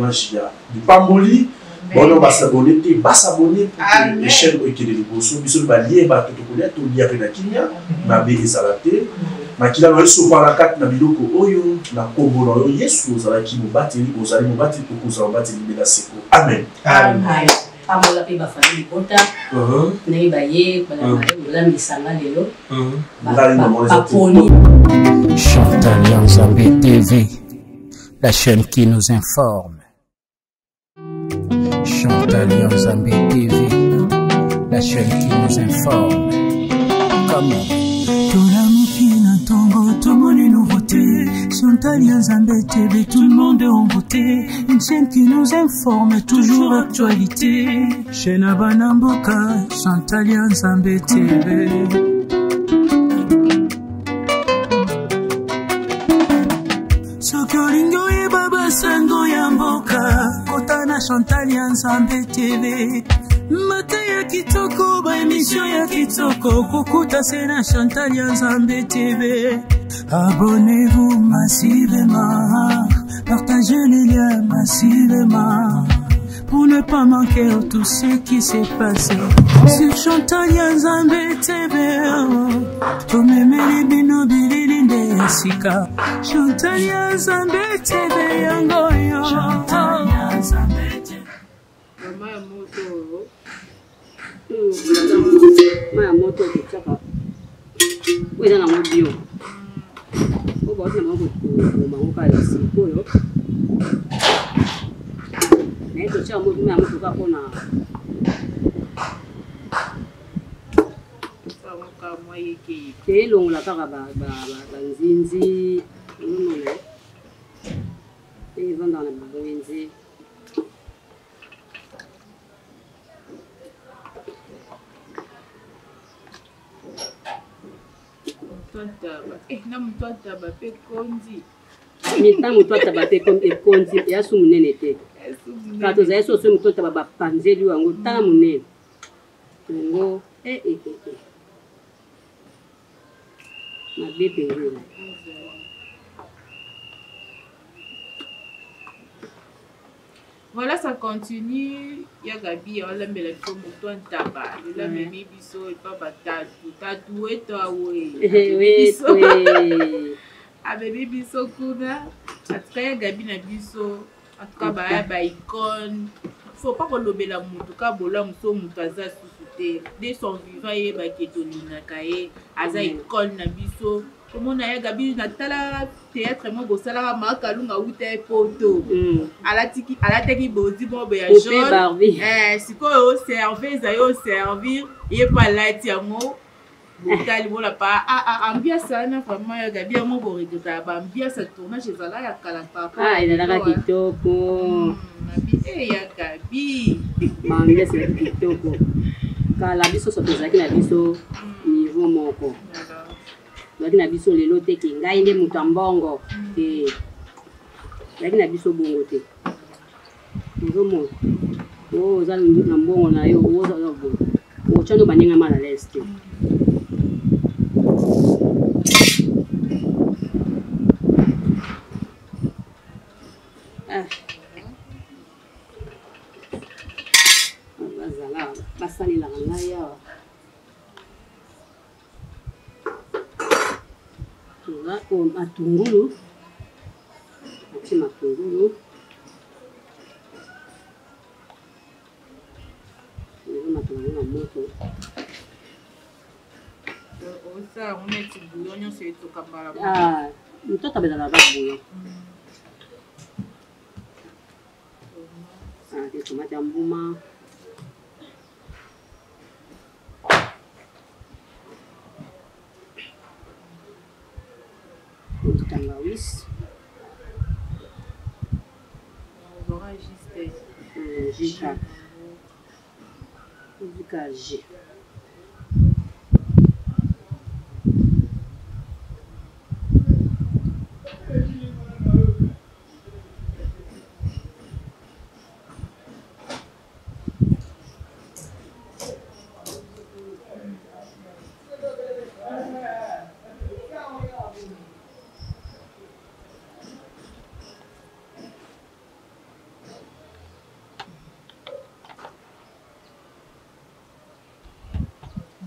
Image ya lipamboli. Bono ba s'abonner te, ba s'abonner pour que chaîne oyo ekende liboso. Biso balie bato tokolia tolia mpe na kimia, mabe ezala te. Makila na yo esopana kati na biloko oyo na nkombo na yo Yesu ozalaki mobateli, ozali mobateli, okozala mobateli libela seko. Amen. Amen. Pambola mpe bafamille libota ndenge baye bolami lisanga lelo baponi. Chantal Yanzambe TV, la chaîne qui nous informe. Chantal Yanzambe TV, la chaîne qui nous informe. Comment Tolamuki na ntongo tomoni nouveauté. Chantal Yanzambe TV, tout le monde est en beauté. Une chaîne qui nous informe, toujours actualité. Chaîne ya bana mboka, Chantal Yanzambe TV. Soki olingi oyeba basango ya mboka, kota na Chantal ya Nzambe TV. Mateya kitoko, ba emission ya kitoko, kokuta se na Chantal ya Nzambe TV. Abonnez-vous massivement, partagez les liens massivement, pour ne pas manquer tout ce qui s'est passé sur Chantal ya Nzambe TV. Tomemeli bino bilili nde ya sika. Chantal ya Nzambe TV yango yo. Chantal ya Nzambe TV. Mama ya moto oyo. Mai ya moto totiaka oyo eza nango bio oyo bauti na bango koboma yango kaka sikoyo naye totiaka mai ya moto kaka mpona elongola kaka banzinzi ozomona evandaka na wenze. Na moto ataba mpe ekondi. Ntango moto ataba mpe ekondi, eya su monene te. Kaka tozali so soki moto ataba bapanzeli yango tala monene yango e e e e mabe mpenza ezali. Voilà, ça continue. Ya Gabi, olambela biso moto ya ntaba. Lelo amemi biso epa batatu. Tatu weto awe. Amemi biso kuna. Atika ya Gabi na biso. En tout cas, baya ba icône. Faut pas kolobela moto ka bolamu so moto aza susu te. De son vivant yebaki tolingaka ye. Aza icône na biso. Komona ya Gabi natala théâtre moko bosalaka Marc Kalunga awuta ye poto. Alatiki alataki body moko boye ya Poupée jaune. Barbie. Sikoyo serveuse ayo servir ye mpe alati yango botali bola pa ambiance wana vraiment ya Gabi yango boregretaka ba ambiance ya tournage ezala ya kala par rapport Ah, ya ezalaka lelo, hein. kitoko. Nabi ya Gabi. Ba ambiance ezalaki kitoko. Kala biso so tozalaki na biso niveau moko. Tozalaki na biso lelo te ke ngai nde moto ya mbongo te. Tozalaki na biso bongo te. Ozomona oyo oza na mbongo na yo, oyo oza na bongo, otya no baninga mal à l'aise te. Ah. Bazala basalelaka ngai awa. Toza oyo matungulu, natie matungulu ezomata nango na moto. Osala yango neti bouillon nyonso etoka mbala moko. Ah, mtoto abezalaka bouillon. Ah, te tomate ya mbuma. Tangawisi. Jus kaka. Jus jus.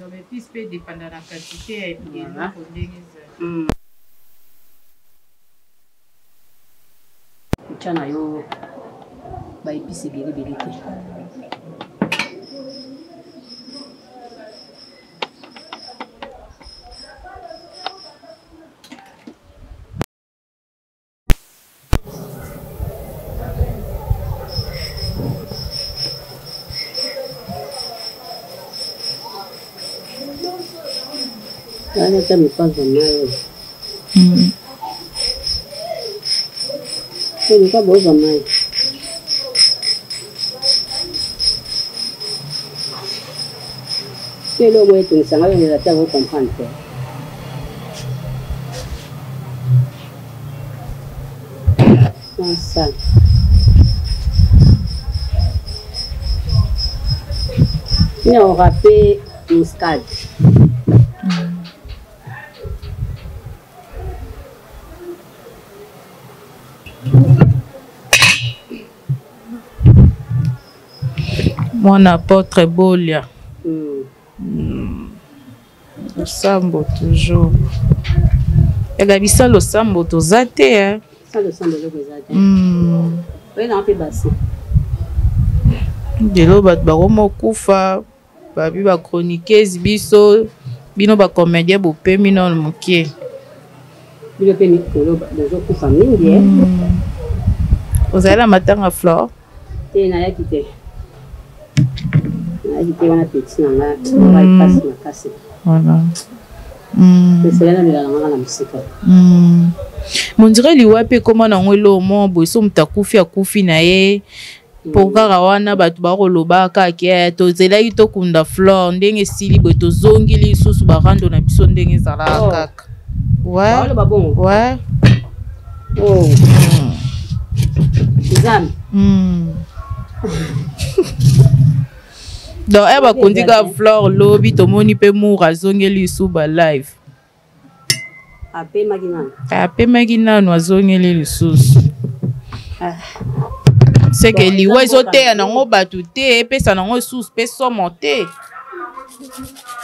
Donc épice mpe edépenda na quantité ya eloko ndenge ezali. Kotya na yo baépice ebele ebele te. Ata mipanza mai oyo. Luka bozwa mai. Te eloko boye etungisa ngai oyo eza te ako comprendre te. Sans sal. Ina orape muscade. Mwana apôtre Bolia. Losambo toujours. Yaka bisa losambo toza te eh. Sa losambo eloko eza te. Oye na mpe basi. Lelo bato bakoma okufa babi ba chroniqueuse biso bino ba comédien bopemi nano moke. Bino mpe mikolo bozokufa mingi eh. Ozali na matanga Flore? Te, nayaki te. Nayaki te wana petit na nga ngai mpasi makasi. Voilà. Esala nalela na ngaka na mosika. Mondire liwa mpe ekóma nango eloo moko boye so moto akufi akufi na ye mpo kaka wana bato bakoloba kaka ke tozelaki tokunda Flore ndenge esili boye tozongi lisusu barando na biso ndenge ezalaka kaka. Ouais. Baloba bongo. Ouais. Oh. Nzambe. Donc e bakundi kaka Flore lobi tomoni mpe Mour azongeli lisusu ba live. Apemaki nanu. Apemaki nanu azongeli lisusu. Seke liwa ezoteya nango bato te, epesa nango lisusu mpe somo te.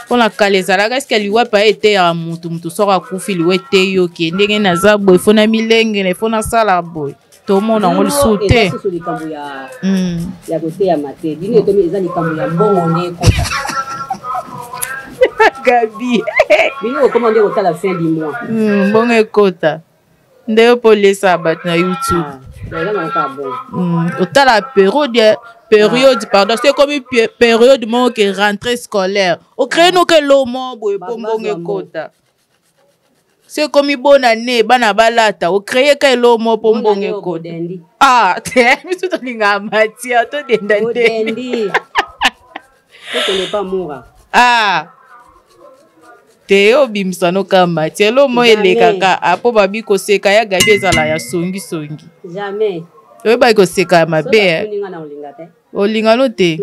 Mpona kala ezalaka eske liwa pa eteyaka mutu mutu soko akufi liwa eteyi yo ke ndenge naza boye fo na milengela fo nasala boye tomona yango lisusu te. Eza susu likambo ya ya koteyama te. Bino ekomi eza likambo ya mbongo nde ekota. Gabi. Bino okoma nde kotala fin du mois. Mbongo ekota nde yo mpo olesa bato na YouTube. Eza na kaka bongo. Otala période période pardon soki ekomi période moko ke rentrée scolaire ocrée noke eloko moko boye mpo mbongo ekota. Soki ekomi bonne année bana balata ocrée ka eloko moko mpo mbongo ekota. Ah te biso tolingaka matière todenda nde. Ah te obimisa no kaka matière eloko moko elekaka apo babi koseka ya Gabi ezala ya songisongi. Jamais. Oyebaki koseka ya mabe. Olinga no te.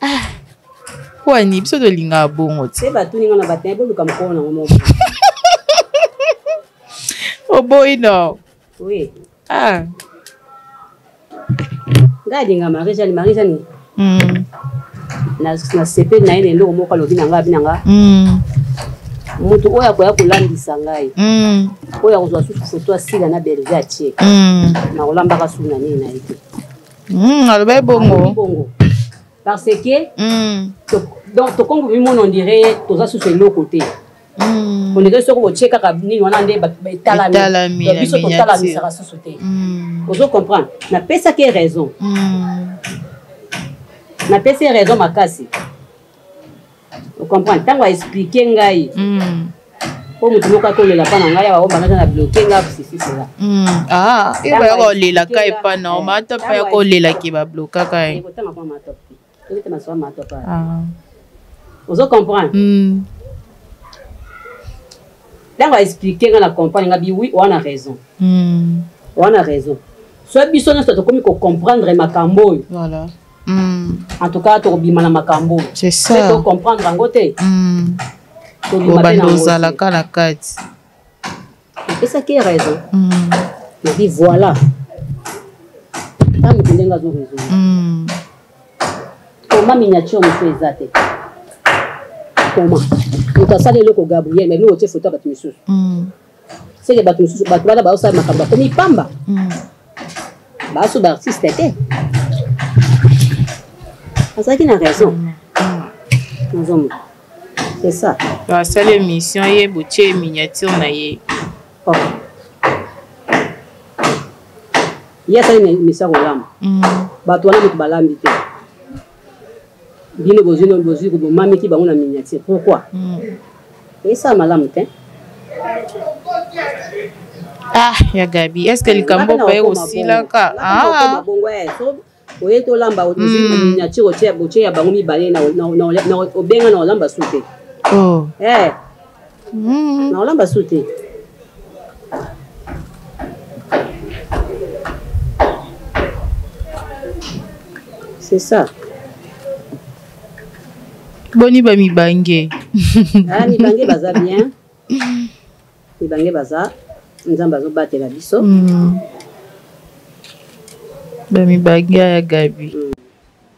Ah. Kwani biso tolingaka bongo te. Batuni nga na batin boluka mokolo nango moko. Oboyi no. Oui. Ah. Ngai alinga Marie Jeanne, Marie Jeanne. Na sepeli na ye na eloko moko alobi na ngai abi na nga. Moto oyo akoya kolambisa ngai. Oyo akozwa susu foto asila na Bellevue atie. Na kolambaka susu na nini na ye te. Alobaki bongo. Bongo. Parce que donc tokongo mimona on dirait toza susu eloko te. On dirait soki botie kaka nini wana nde etalami biso totalamisaka susu te. Ozo comprendre? Napesaki ye raison. Napesi ye raison makasi. Ocomprendre? Ntango aexplike ngai po motu moko akolela mpa na ngai awa obanda na bloke nga sisi sela. Ah, ye baya kolelaka epa na oma ata mpe ya kolelaki bablokaka ye. Ekotanga mpa matop te. Tobeta masolo ya matop awa. Ozo comprendre? Ntango aexplike nga na comprendre nga bi oui wana raison. Wana raison. So biso nyonso tokomi kocomprendre makambo oyo. Voilà. En tout cas tokobima na makambo oyo. C'est ça. Tocomprendre yango te. Obanda ozalaka na kati. Napesaki ye raison. Nabi voilà. Ntango moto ndenge azo raisonner. Koma miniature mosusu eza te. Comment moto asali eloko Gabriel, mais bino botie foto ya bato misusu? Seke bato mosusu, bato wana baosala makambo, bakomi pamba, baso baartiste te. Azalaki na raison, nazomona, c'est ça. Asali émission, ye botie miniature na ye. Oh. Ye asali émission ya kolamba. Bato wana moto balambi te, bino bozwi, bozwi, bomamiki bango na miniature, pourquoi? Esala malamu te. Ah, ya Gabi, est ce que likambo mpe osilaka? Ah, bongo oye tolamba, ozwi miniature, otie, botie ya bango mibale, obenga na olamba su te. Oh. Na olamba su te. C'est ça. Boni bamibange? Ah, mibange baza bien, mibange baza, Nzambe azobatela biso. Bamibange ya Gabi.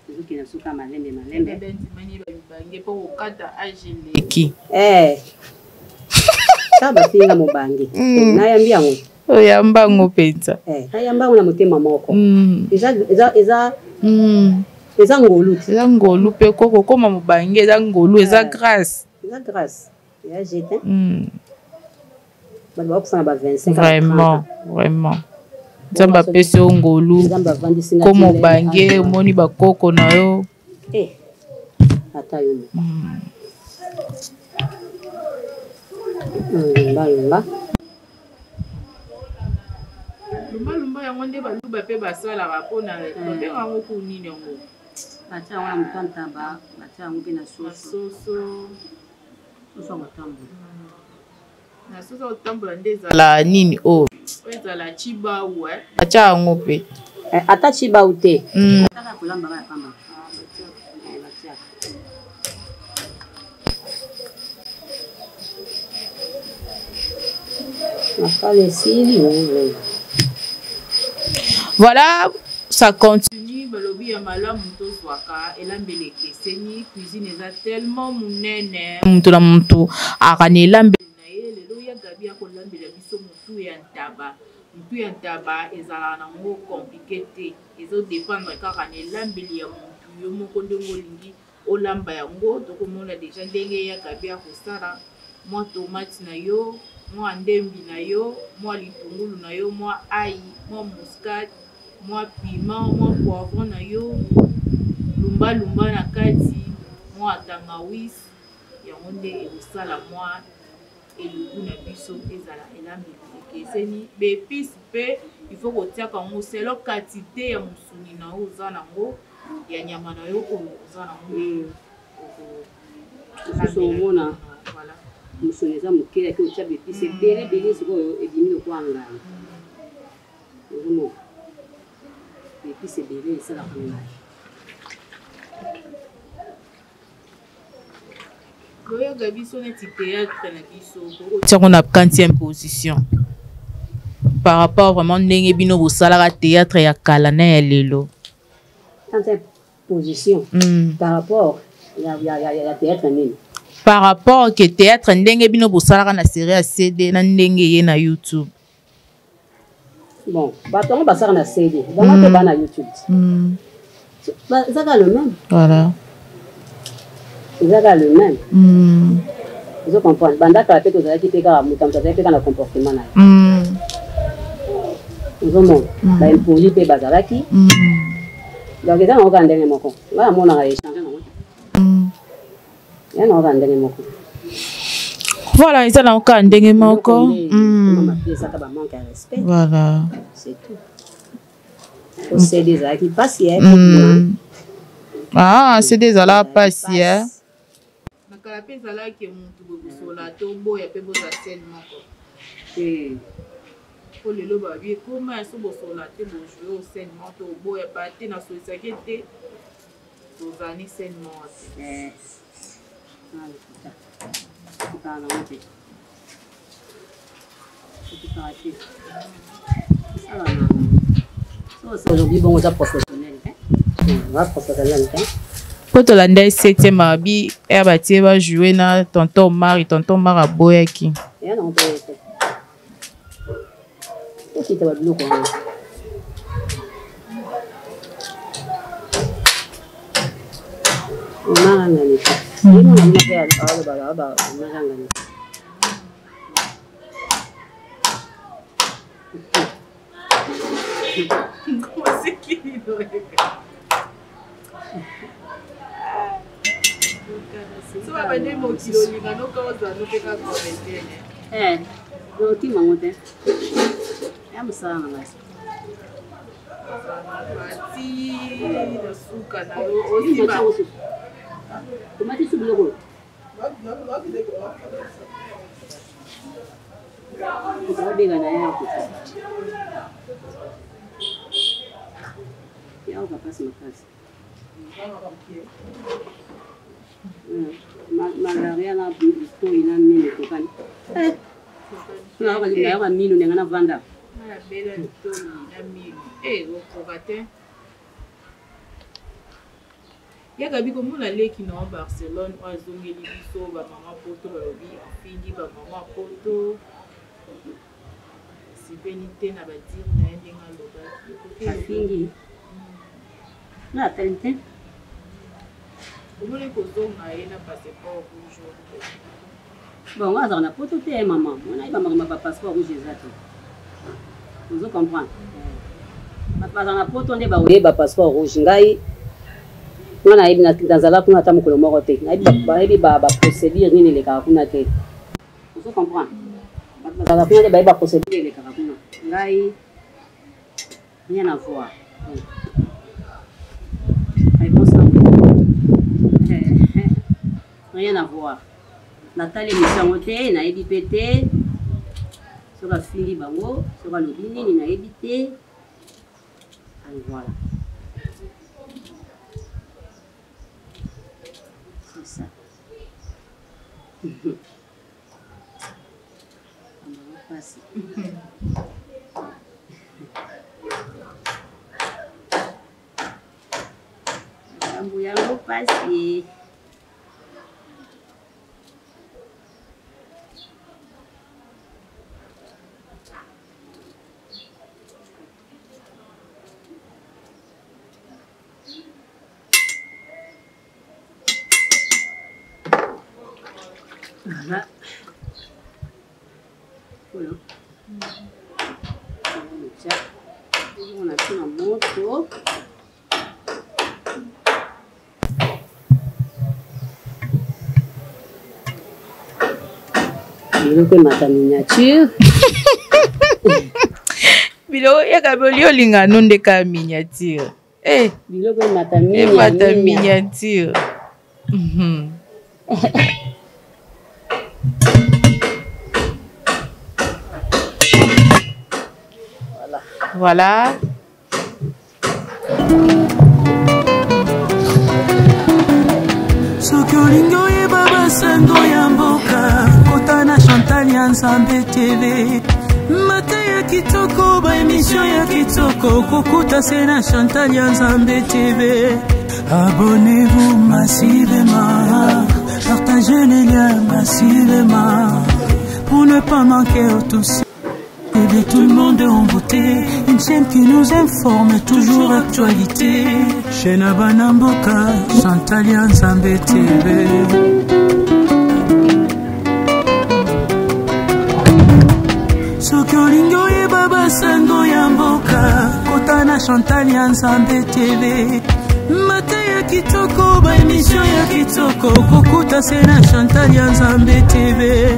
Ezokende suka malembe malembe. Bendimani bamibange mpo kokata age eleki. Ta bafinga mobange, nayambi yango. Oyamba yango mpenza. Nayamba yango na motema moko. Eza ngolu te. Eza ngolu mpe ko kokóma mobange, eza ngolu, eza grâce. Eza grâce ya jete. Bato bakufa na ba 25. Vraiment, vraiment, Nzambe apesi yo ngolu. Nzambe avandisi nga. Ko mobange, omoni bakoko na yo. Ata yo moko. Lumba lumba. Lumbalumba yango nde baluba mpe basalaka mpona babenga yango ku nini yango? Batia yango na moto ya ntaba, batia yango mpe na soso. Soso. Soso ya kotambola. Na soso ya kotambola nde ezala nini oyo? Oyo ezala chibau. Batia yango mpe. Ata chibau te. Ataka kolamba kaka pamba. Batiaka. Makala esili. Voilà, ça continue. Balobi ya malamu, tozwaka elambeli ekeseni. Cuisine eza tellement monene, moto na moto aka na elambeli na ye. Lelo ya Gabi akolambela biso motu ya ntaba. Motu ya ntaba ezalaka nango compliqué te, ezodépendre kaka na elambeli ya motu yo moko, ndenge olingi olamba yango. Tokomona déjà ndenge ya Gabi akosala mwa tomate na yo, mwa ndembi na yo, mwa litungulu na yo, mwa ail, mwa muscade, mwa piment, mwa poivron na yo, lumbalumba na kati, mwa tangawisi. Yango nde ekosala mwa elubu na biso ezala elambeli ekeseni. Baépices mpe il faut kotiaka yango selon quantité ya mosuni na yo oza nango, ya nyama na yo oyo oza nango. Mosusu omona mosuni eza moke, yaki otya baépices ebele ebele, sikoyo ebimi lokola ngai. Ozomona, baépices ebele esalaka ngai. Boyoka biso neti théâtre na biso tiango na 40e position par rapport vraiment ndenge bino bosalaka théâtre ya kala na ya lelo. 40e position par rapport ya théâtre nini? Par rapport ke théâtre ndenge bino bosalaka na série ya CD na ndenge ye na YouTube. Bon, bato yango basalaka na CD, bango mpe baa na YouTube. Eza kaka le même. Voilà. Eza kaka le même. Ozo comprendre, banda kala mpe tozalaki mpe kaka moto moto azalaki mpe kaka na comportement na ye. Ozomona, baimpolis mpe bazalaki. Donc eza nango kaka ndenge moko. Ngai namonaka échange nango te, eza nango kaka ndenge moko. Voilà, eza nango kaka ndenge moko. Ezaka bamanque ya respect. Voilà. C'est tout. Po CD ezalaki mpasi. Ah, CD ezalaka mpasi. Na kala mpe ezalaki motu boye kosola to boya mpe boza scène moko. Po lelo babi ekoma ya so bosola te, bojoue o scène moko to boya ba te, nasolisaki te, tozali scène moko te. Okokaka nango te, okokaka te. Sala na olobi bongo, oza professionnel te, oza professionnel te. Po tolanda ye 7e abi ere batie bajoue na tonton Omar, tonton Omar aboyaki. Eya nango mpe te. Okita ba biloko wana. Omar angani te. Ye mwana moko mpe aloba aloba Omar angani te. Eh, okima ngo te ya mosala na ngai omatisi biloko Obenga na ye akoka. Yaoka pasi makasi. Malaria na litoi na mino ekokani. Nayoka mino ndenge navanda. Bela litoi na mino. Eh, okoka te. Ya Gaby komona leki na yo Barcelone oyo azongeli biso ba maman poto balobi afingi ba maman poto asepeli te na ba dire na ye ndenge alobaki. Afingi nga atali te. Omoni kozonga ye na passeport rouge. Bon nga azalaka na poto te maman, nga nayeba makambo ya ba passeport rouge eza te. Ozo comprendre? Bato bazala na poto nde bakoyeba passeport rouge. Ngai nga nayebi nazala kuna ata mokolo moko te. Nayebi ba procédure nini elekaka kuna te. Ozo comprendre? Bato bazala kuna nde bayeba procédure elekaka kuna. Ngai rien à voir. Réponse na rien à voir. Natali émission yango te, nayebi mpe te soki afingi bango, soki alobi nini nayebi te. Voilà. C'est ça. Pasi. Makambo yango pasi. Voilà. Oyo. On a pris un moto. Biloko emata miniature. Biloko yaka boli olinga no nde ka miniature. Eh. Biloko emata miniature. Emata miniature. Voilà. Soki olingi oyeba basango ya mboka, kota na Chantal ya Nzambe TV. Mateya kitoko, ba émission ya kitoko, kokuta se na Chantal ya Nzambe TV. Abonnez-vous massivement, partagez les liens massivement, pour ne pas manquer tout ça. TV, tout le monde est en beauté, une chaîne qui nous informe, toujours actualité. Chaîne Abanamboka, Chantal ya Nzambe TV. Soki olingi oyeba basango ya mboka, kota na Chantal ya Nzambe TV. Mateya kitoko, ba émission ya kitoko, kokuta se na Chantal ya Nzambe TV.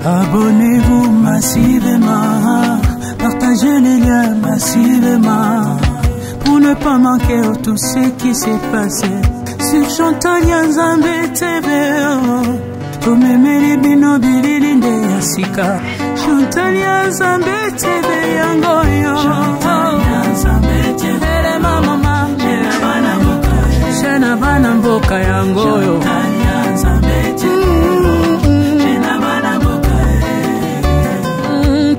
Abonnez-vous massivement, partagez les liens massivement, pour ne pas manquer tout ce qui s'est passé sur Chantal ya Nzambe TV. Tomemeli bino bilili nde ya sika, Chantal ya Nzambe TV yango yo. Telema mama, chaîne bana mboka yango yo.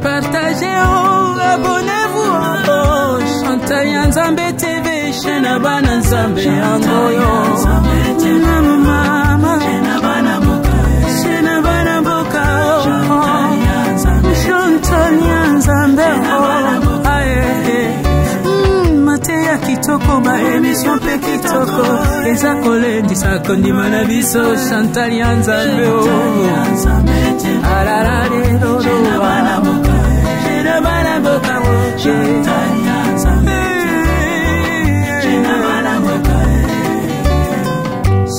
Partagez, oh, abonnez-vous, oh, Chantal ya Nzambe TV, chaîne bana Nzambe yango yo. Chantal ya Nzambe mateya kitoko ba emission mpe kitoko eza kolendisa kondima na biso Chantal ya Nzambe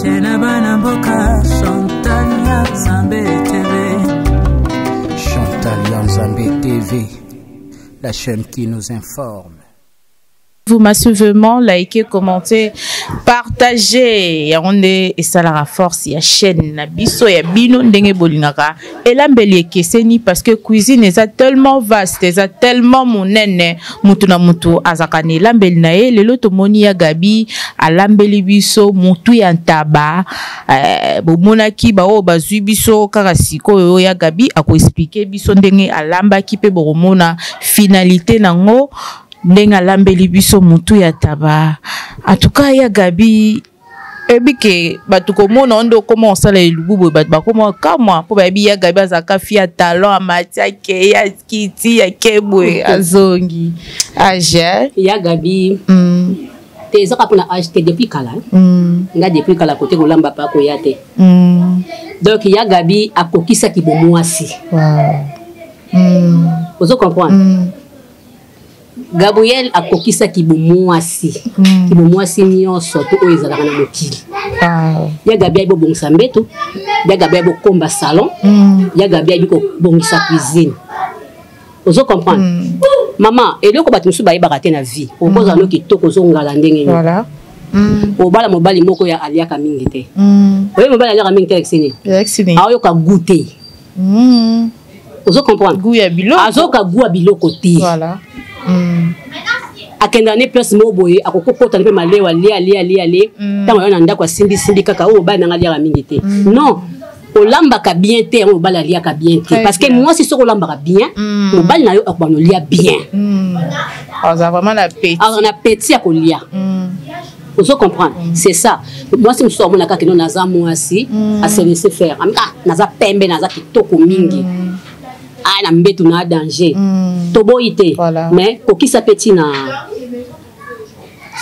Chaîne bana mboka Chantal ya Nzambe TV. Chantal ya Nzambe TV, la chaîne qui nous informe. Vous massivement likez, commentez, partagez. Yango nde esalaka force ya chaîne na biso ya bino ndenge bolingaka elambeli ekeseni parce que cuisine eza tellement vaste, eza tellement monene, mutu na mutu azalaka na elambeli na ye. Lelo tomoni ya Gabi alambeli biso mutu ya ntaba. Bomonaki baoyo bazwi biso kaka sikoyo, ya Gabi akoexpliquer biso ndenge alambaki mpe bokomona finalité nango ndenge alambeli biso mutu ya taba. En tout cas ya Gabi, eyebi ke bato komona o nde okóma kosala elubu boye, bato bakóma kamwa mpo bayebi ya Gabi azalaka fi ya talon, amati, akei, akiti, ake boye, azongi age. Ya Gabi te, ezaka mpona age te, depuis kala. Nga depuis kala kote kolamba pa koya te. Donc ya Gabi akokisaki bomwasi. Ozo comprendre? Gabriel akokisaki bomwasi, bomwasi nyonso to oyo ezalaka na mokili. Ya Gabi ayebi kobongisa mbeto, ya Gabi ayebi kokomba salon, ya Gabi ayebi kobongisa cuisine. Ozo comprendre? Mama, eloko bato mosusu bayebaka te na vie, okozala no kitoko, ozongala ndenge nini, obala mobali moko ya aliaka mingi te. Oyebi mobali aliaka mingi te alakisi nini? Aoyoka goût te. Ozo comprendre? Goût ya biloko. Azoka goût ya biloko te. Akendaka ne place moko boye, akokokota mpe malewa, alie, alie, alie, alie. Ntango ayo na ndako, asimbisimbi kaka oyo mobali nanga aliaka mingi te. Non, olambaka bien te, yango mobali aliaka bien te. Parce que mwasi, soki olambaka bien, mobali na yo akobanda olia bien. Aza vraiment na appétit. Aza na appétit ya kolia. Ozo comprendre? C'est ça. Mwasi mosusu amona kaka no naza mwasi, ase laisser faire. Ah, naza pembe, naza kitoko mingi, ah, na mbetu na danger. Toboyi te, mais kokisa mpe ntina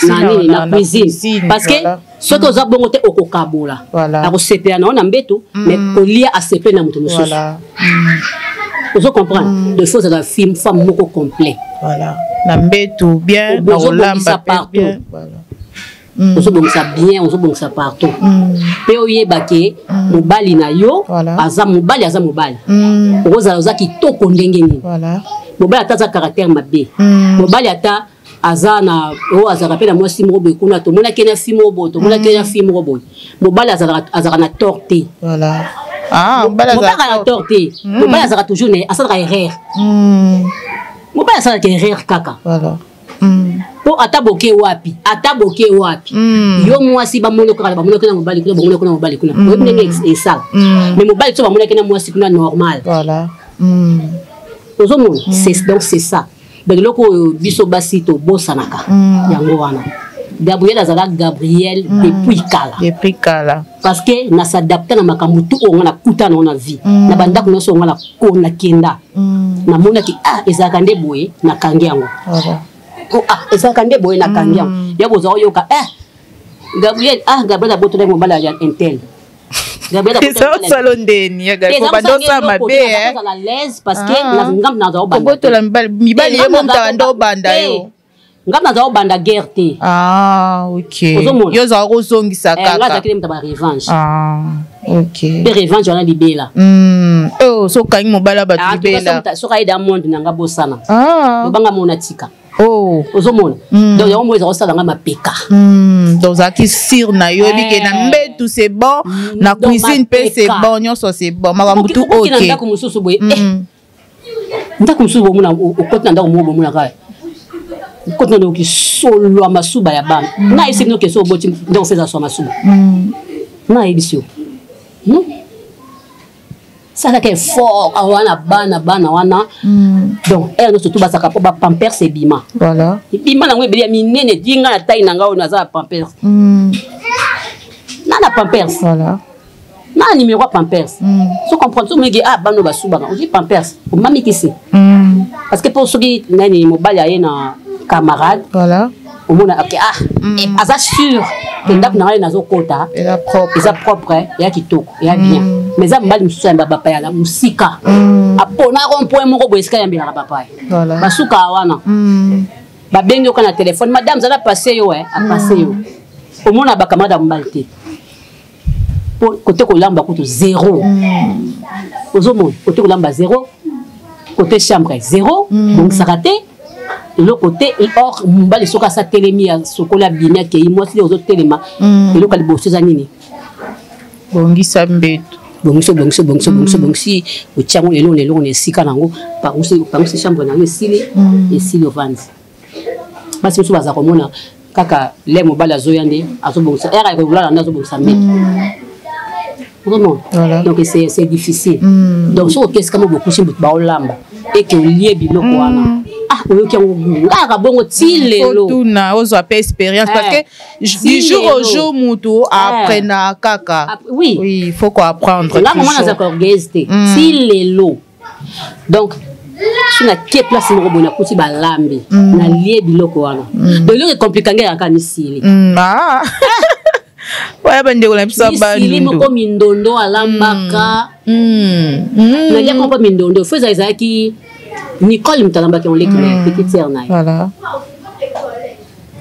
na nini, na cuisine, parce que soki oza bongo te, okokabola. Akosepela na yo na mbeto, mais kolia asepeli na moto mosusu. Ozo comprendre? Donc faut ozala femme, femme moko complet. Voilà, na mbeto bien, na kolamba partout. Ozobongisa bien, ozobongisa partout, mpe oyeba ke mobali na yo aza mobali, aza mobali. Okozala oza kitoko ndenge nini, mobali ata aza caractère mabe, mobali ata aza na oyo azalaka mpe na mwasi moko boye kuna, tomonaki na fi moko boye, tomonaki na fi moko boye, mobali azalaka na tort te. Mobali azalaka na tort te. Mobali azalaka toujours na asalaka erreur. Mobali asalaka erreur kaka mpo ata boke wapi, ata boke wapi, yo mwasi bamoni kaka bamonaki na mobali kuna, bamonaki na mobali kuna, oyebi ndenge esala. Mais mobali so bamonaki na mwasi kuna, normal. Ozomona? Donc c'est ça. Donc eloko oyo biso basi tobosanaka yango wana. Gabriel azala Gabriel depuis kala. Depuis kala. Parce que nas'adapta na makambo tu oyo nga nakuta nango na vie, na bandako nyonso oyo nga nakenda, namonaki ah, ezalaka nde boye, nakangi yango. Oh, ah, ezalaka nde boye, nakangi yango. Ya bozwa oyoka eh Gabriel, ah, Gabriel abotolaki mobali ya un tel. Eza osala ndeni ya Gabi, banda osala mabe. Nazala l'aise parce que ngambo nazala obanda. Kobotola mibali, mibali ye mo moto anda obanda yo. Ngambo nazala obanda guerre te. Ah, ok. Ozomona? Yo ozala kozongisa. Nga kaka. Azalaki nde moto ya barevanche. Ah, ok. Mpe revanche wana libela. Oh, so okangi mobali ya bato libela. Soki ayeda monde na nga, bosana. Lobanga mona tika. Ozomona? Donc yango mo eza kosala nga mapeka. Donc ozalaki sûr na yo, oyebi ke na mbetu c'est bon, na Donc, cuisine mpe c'est mapeka. bon, nyonso c'est bon, makambo tu. Oki na Ok. ndako mosusu boye, ndako mosusu bomona, okoti na ndako moko, bomona kaka okoti na ndako kisolwa masuba ya bana. Nayebisi bino ke so oboti ndako feza swa masuba. Nayebisi yo non, salaka effort awa wana, bana, bana wana. Donc ere nyonso tu bazalaka mpo bapampers ebima. Ebima nango ebele ya minene. Di nga na tai na nga oyo naza na pampers na Kaka Pampers. Voilà. Na numéro ya Pampers. So comprendre so mingi, ah, bano basubaka ozwi Pampers, omamikisi. Parce que mpo soki nani mobali aye na camarade, Voilà. omona, ok, ah, eh, aza sûr ke ndako na ngai nazokota Eza propre. Eza propre, eya kitoko, eya bien. Mais eza mobali mosusu ayamba bapaya na mosika, apona rond-point moko boye esika ayambelaka bapaya. Voilà. Basuka wana, babengi yoka na telefone: "Madame, zala passe yo." E apasse yo, omona bacamarade ya mobali te, po kote kolamba kutu zéro. Ozomona kote kolamba zéro, kote chambre zéro, bongisaka te eloko te. Or mobali soki asa telemi, ya sokoli, abimi, akei, mwasi nde ozotelema, eloko ya liboso eza nini? Bongisa mbeto. Bongisi, obongisi, obongisi, obongisi, obongisi, otia yango eloko na eloko na esika nango, pangusi chambre nango, esili, esili, ovandi. Basi mosusu baza komona kaka le mobali azoya nde azobongisa, ere ya kolala nde azobongisa mbeto, ozomona. Voilà. Donc c'est difficile. Donc soki oke esika mo bokusi moto baolamba, eke olie biloko wana, ah, oyoki yango gu kaka bongo ti lelo. Tuna ozwa mpe expérience, parce que Si du jour au lelo. jour mutu apprena kaka. Oui. Oui, il faut koapprendre Nga moma toujours. nazalaka orgueilleuse te ti lelo. Donc so nakie place moko boye, nakuti balambi, nalie biloko wana. Donc eloko ecompliquer ngai kaka misili. Ah. Oya bandeko na biso ya Misili Bandundu. moko, mindondo alambaka. Naliaka mpo mindondo fo ezala, ezalaki Nicole moto alambaki yango, leki na ye, petite sœur na ye. Voilà.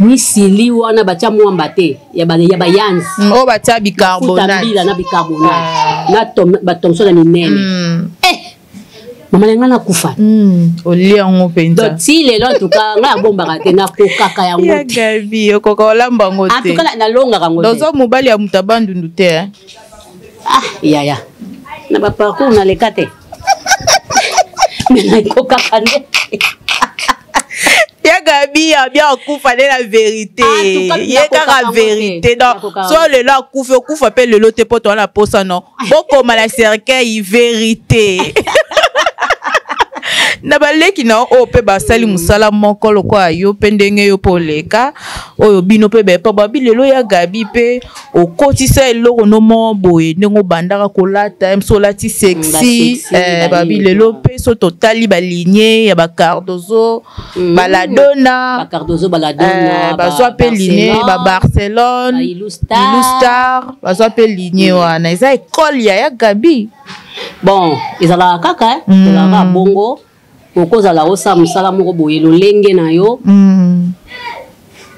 Misili wana batia mwamba te, ya ya bayanzi. Oyo batia futa bicarbonate. Mbila na bicarbonate na bathomson ya minene. Eh, mama na ngai, nakufa. Olia yango mpenza. Donc ti lelo, en tout cas ngai abombaka te, nakokaka yango Ya te. Gabi, okoka olamba yango En te. tout cas nalongaka yango te. Oza mobali ya moto ya Bandundu te, eh? Ah yaya, na baparcours naleka te, mais nakokaka nde. Ya Gabi abi akufa nde na vérité. En tout cas, Ye kaka nakokaka yango te. vérité. Donc Nakokaka so yango. lelo akufi, okufa mpe lelo te, mpo toza na posa no bokoma na cercueil vérité na baleki na yo oyo mpe basali mosala moko lokola yo mpe, ndenge yo mpe oleka oyo bino mpe bepa babi lelo. Ya Gabi, mpe okotisa eloko no moko boye, ndenge obandaka kolata moso, olati sexy. Basexy, babi banini, lelo mpe so totali baligne ya bacardozo, baladona. Bacardozo, baladona. Bazwa mpe ligne babarcelone. Ba Ilustar. Ilustar, bazwa mpe ligne wana, eza ekole ya Gabi. Bon, ezalaka kaka, eh, ezalaka kaka bongo. Okozala osala mosala moko boye, lolenge na yo,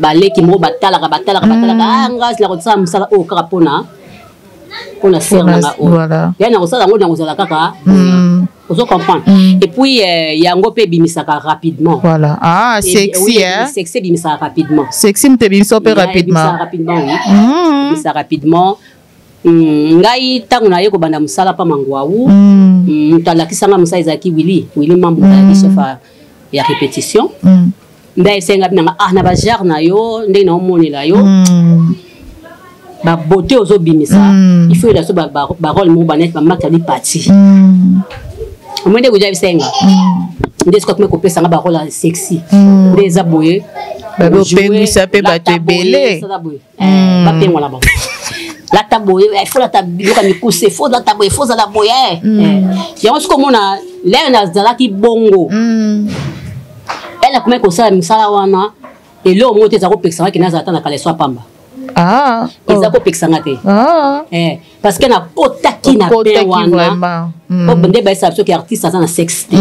baleki moko batalaka, batalaka, batalaka: ah, nga na kosala mosala oyo kaka mpona sœur na nga oyo. Voilà. Ya na kosala yango, na kozala kaka, ozo comprendre. Et puis yango mpe ebimisaka rapidement. Voilà, ah, sexy. Oui, hein? Sexy ebimisaka rapidement. Sexy moto ebimisa mpe Ya, rapidement. ebimisaka rapidement, oui. Ebimisaka rapidement. Ngai ntango naye kobanda mosala pa Mangwawu, moto alakisanga mosala ezalaki Willi Mambu, azalaki chef ya répétition. Nde ayesenga binanga: ah, na bagenre na yo, ndenge naomonela yo, babeauté ozobimisa, il faut oyela so barole moko baneti bamaki ali pati. Omoi nde kuja bisenga nde soki akoma kopesanga barole ya sexy, nde eza boye. Babe ojouer, opengwisa mpe bato lata boye, ebele. sala boye. Bapengwa na bango, lata boye, faut lata biloko ya mikuse, faut lata boye, faut zala boye. Yango soki omona lere nazalaki bongo, ere nakomaki kosala misala wana, eloko moko te eza kopekisanga ke nazala ta na caleçon ya pamba. Ah, oh. Eza kopekisanga te. Ah. Parce que nakotaki na bain Okotaki wana. vraiment. Po nde bayesaka biso ke artiste aza na sexe te.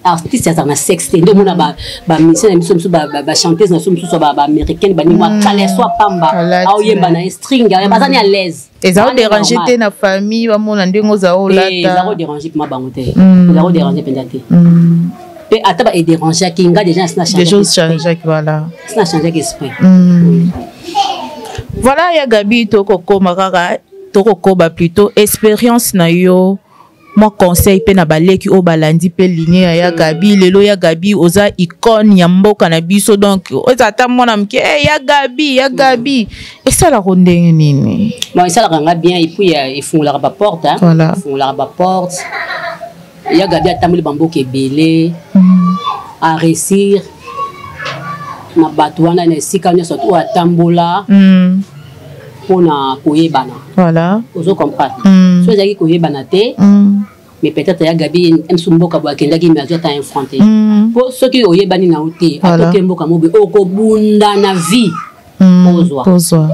Artiste azala na sexe te. Nde omona bamusicien na biso mosusu, bachanteuse na biso mosusu, baaméricaine, baningi mwa caleçon ya pamba, Alati aoyemba na na ye string, baza ni à l'aise. Eza Wana odéranger normal. te na famille, bamona ndenge oza Eza olata? kodéranger mpema bango te. Eza kodéranger mpenza te. Mpe ata baedérangeaki nga, déjà sina Des choses changeaki, voilà. sina changeaki esprit. Voilà, ya Gabi, tokokoma kaka, tokokoba plutôt expérience na yo, mwa conseil mpe na baleki oyo balandi mpe ligne ya Gabi lelo. Ya Gabi, oza icône ya mboka na biso, donc oza ata mwana moke, hey, ya Gabi, ya Gabi, esalaka ndenge nini? Bon, esalaka nga bien, et puis efungolaka baporte, hein. Voilà. Efungolaka baporte. Ya Gabi atamboli bamboka ebele, aréussir na bato wana, na esika nyonso oyo atambola. Mpona koyebana. Voilà. Ozo comprendre? So ezalaki koyebana te, mais peut-être ya Gabi msu mboka boye akendaki, mais azwi ata un franc te. Mpo soki oyebani na yo te, atoke mboka mobe, okobunda na vie ozwa. Ozwa.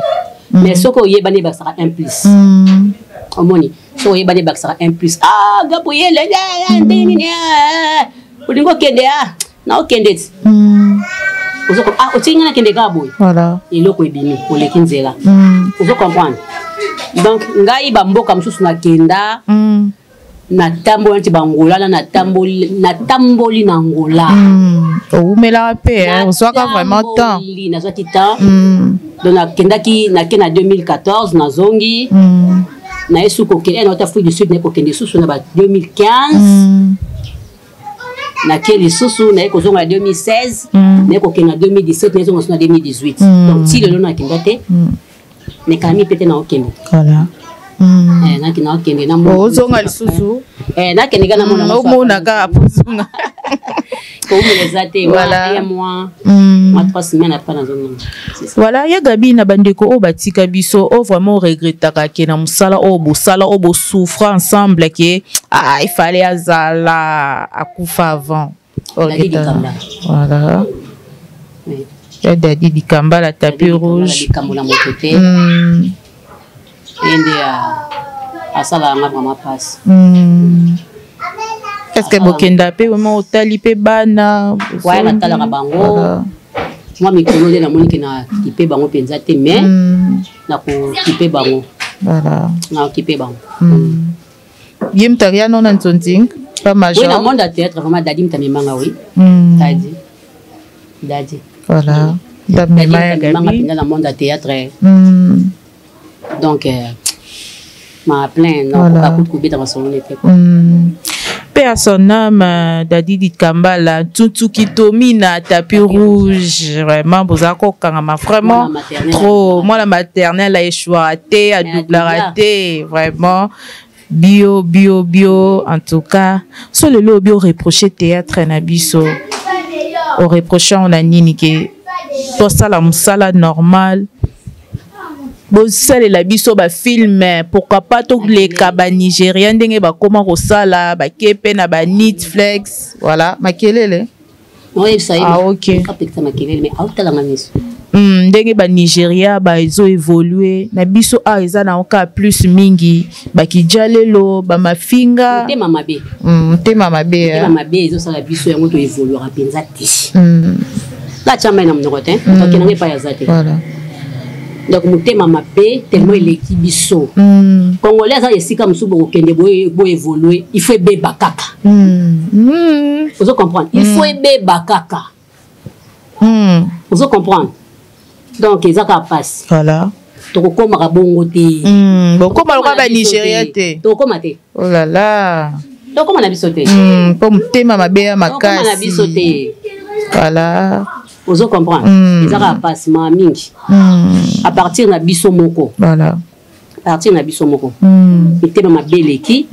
Mais soki oyebani, ebakisaka un plus. Omoni, soki oyebani, ebakisaka un plus. Ah, Gabriel, ndenge nini olingi okende? Ah, na okende ti ah, otiki ngai nakende kaka boye. Eloko ebimi, oleki nzela. Ozo comprendre? Donc ngai, bamboka mosusu nakenda, natamboli neti bangola na natamboli na Angola. Oumelaka mpe, ozwaka vraiment temps. Nazwaki temps. Donc nakendaki, nake na 2014, nazongi, naye su kokende nauta Afrique du Sud, naye kokende lisusu na ba 2015, nake lisusu, naye kozonga na 2016, naye kokende na 2017, naye zonga lisusu na 2018. Donc ti lelo nakenda te, mekami mpe te, naokende. Naki naokende. Ozonga lisusu. Nakende kaka, namona. Omona kaka po ozonga. Koumela eza te, un mois, mwa 3 semaines, après nazonga. Voilà, ya Gabi, na bandeko oyo batika biso, oyo vraiment oregretaka ke na mosala oyo bosala, oyo bosouffra ensemble, ke ah, il fallait azala akufa avant. Voilà, ya Dadi Dikambala, tapis rouge. Likambo na moto te, ye nde asalaka nga vraiment mpasi. Est ce que bokenda mpe vraiment, otali mpe bana? Waya, natalaka bango mwa mikolo nde namoniki na kipe bango mpenza te, mais nakokipe bango. Nakokipe bango. Ye moto aria no na nzonzing pa major? Oui, na monde ya théâtre, vraiment Dadi moto amemanga, oui. Dadi, Dadi. Voilà, ndamema ya Gabi mpenza na monde ya théâtre. Donc ma plein nakoka kutu kobeta masolo ne te. Paix à son âme, Dadi Dikambala, Tutu Kitomina, tapis rouge, vraiment, boza kokangama, vraiment, trop. Moi, la maternelle a échoué, a double raté, vraiment. Bio, bio, bio, en tout cas. So lelo bio reprocher théâtre na biso. Au reprocher on a nini ke tosala musala normal, bosalela biso bafilm, pourquoi pas toleka banigérien ndenge bakóma kosala, bake mpe na banetflix. Voilà, makelele. Ah, ok. Ndenge banigéria bazo évolue, na biso awa eza na oka plus mingi bakija lelo bamafinga. Motema mabe. Motema mabe. Motema mabe ezosala biso yango, toévoluera mpenza te. Latya mai na monoko te, tokendanga epai aza te. Donc motema mabe tellement eleki biso. Congolais aza esika mosusu, bokokende boévolue, il faut ebeba kaka. Ozo comprendre? Il faut ebeba kaka. Ozo comprendre? Donc eza kaka mpasi. Tokokomaka bongo te. Bokóma lokola banigéria te. Tokokóma te. Oh là là. Tokóma na biso te. Mpo motema mabe ya makasi na biso te. Ozo comprendre? Eza kaka mpasi, maa mingi à partir na biso moko. À partir na biso moko, mitema mabe eleki.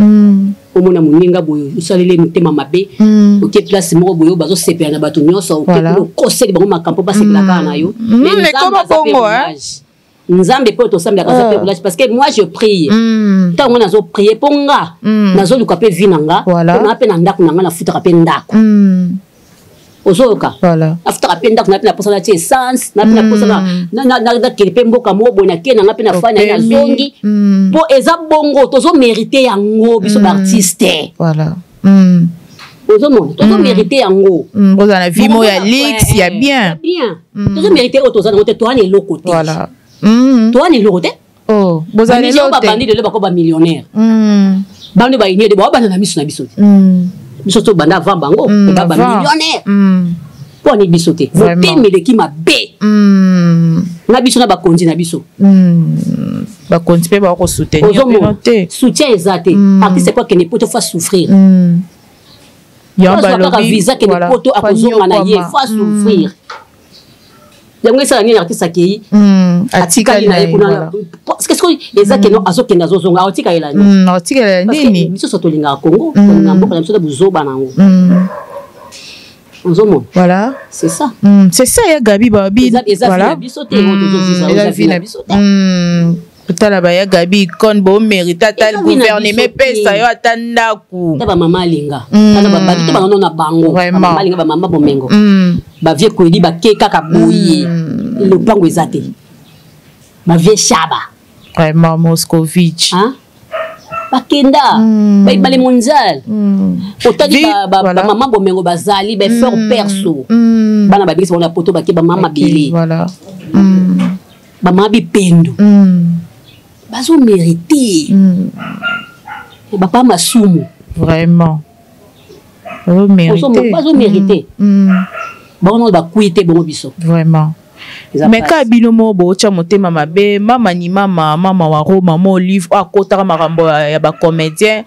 Omona moninga boye, osaleli motema mabe, oke place moko boye oyo bazosepela na bato nyonso, oke kuna, okoseli bango makambo, basepela kaka na yo. Ekoma bongo. Nzambe mpo tosambelaka aza mpe roulage, parce que moi je prie. Ntango nazo prie mpo nga nazoluka mpe vie na nga, mpo naa mpe na ndako na nga, nafutaka mpe ndako. Ozoyoka? Nafutaka mpe ndako na mpe naposa natia essence na mpe naposa nakende mpe mboka moko boye, nake na nga mpe nafani naye, nazongi, mpo eza bongo tozomérite yango, biso baartiste. Ozomona, tozomérite yango. Ozala na vie moko ya luxe, ya bien. Bien, tozomérite oyo toza nango te. Toa na eloko te, toa na eloko te. Bozala eloko te. Babandi lelo bako bamillionnaire, bano baini de baobanda na miso na biso te. Biso tobanda avant bango, ba bamillionnaire. Mpo ani biso te? Motema eleki mabe na biso na bakonzi na biso. Bakonzi mpe bakosoutenir bino te. Soutien eza te. Artiste po akende poto, faut souffrir. Kaka visa, kende poto, akozonga na ye, faut souffrir. Yango esala nini? Artiste akei, atikali na ye kuna, parce que eza keno azokende, azozonga, aotikayela nini? Aotikayela nini? Biso so tolingaka Congo, tolinga mboka na biso te, buzoba nango ozomona. Voilà. C'est ça. C'est ça, ya Gabi, babi. Eza vie na biso te, oyo tozovisa, eza vie na biso te. Otala baya Gabi icône, bomérite ata Eza wi na gouvernement biso te. epesa yo ata ndako. Ta bamama alinga, tala bato to bango na bango. Vraiment. Bamama alinga, bamama bomengo, bavie kwedi bake kaka boye, lopango eza te, bavie shaba. Vraiment, Moscovitch. Hein? Bakenda baibale mondial. Otali Voilà. bamama bomengo bazali baeffort perso. Bana babikisi bango na poto, bake bamama mabele. Voilà. Bamama bipendo bazomérite. Bapa masumu. Vraiment. Bazomérite. Bazomérite. Bango nano bakwi te, bongo biso. Vraiment. Eza Mais pasi. ka bino mo botya motema mabe, mama ni mama, mama wa Roma, mama Olive oyo akotaka makambo ya bacomédien,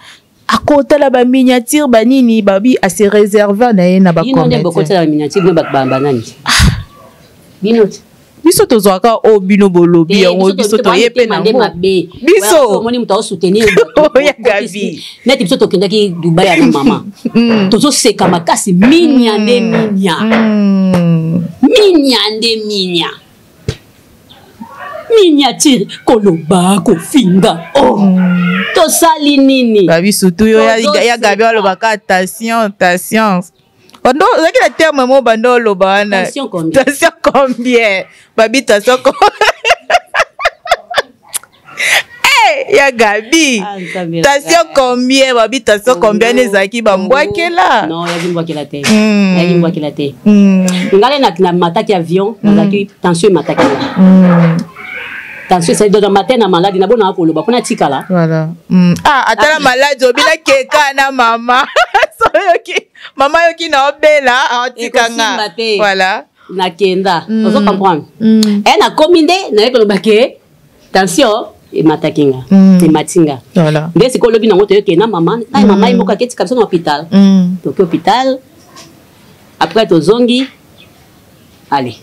akotala baminiature banini, babi ase réserve na ye na Bino nde bacomédien. bokotela miniature, bino bato banani bino te. Biso tozwaka oyo bino bolobi yango, biso toye mpe nde nango. Mabe. Biso. Omoni moto aosoutenir. Oya Gabi. Neti biso tokendaki Dubai ya na mama, tozoseka makasi, minia nde minia. Minia nde minia, miniature, koloba, kofinga, oh tosali nini? Babi surtout yo ya Tozoseka. Gabi alobaka attention, attention, bando ozalaki na terme mo bando oloba wana. Tension combien? Tension combien, babi tension Eh, ya Gabi. Ah, Nzambe. Tension combien, babi tension combien, Congo, ezalaki bambwakela. Non, yaki mbwakela te. Yaki mbwakela te. Ngai na mataki avion, nazalaki tension emataki nga. Tension esali donc matin na maladi nabonaka koloba mpona tikala. Voilà. Ah, atala maladi obina keka na mama. So yoki mama yoki na obela aotika nga. Ekosimba te. Voilà. Nakenda, ozo comprendre? Mm. E nakomi nde naye koloba ke tension emataki nga. Emati nga. Voilà. Nde sikoyo olobi nango toyokende na mama, ai mama ye moko aketika biso na hôpital. Toki hôpital, après tozongi, allez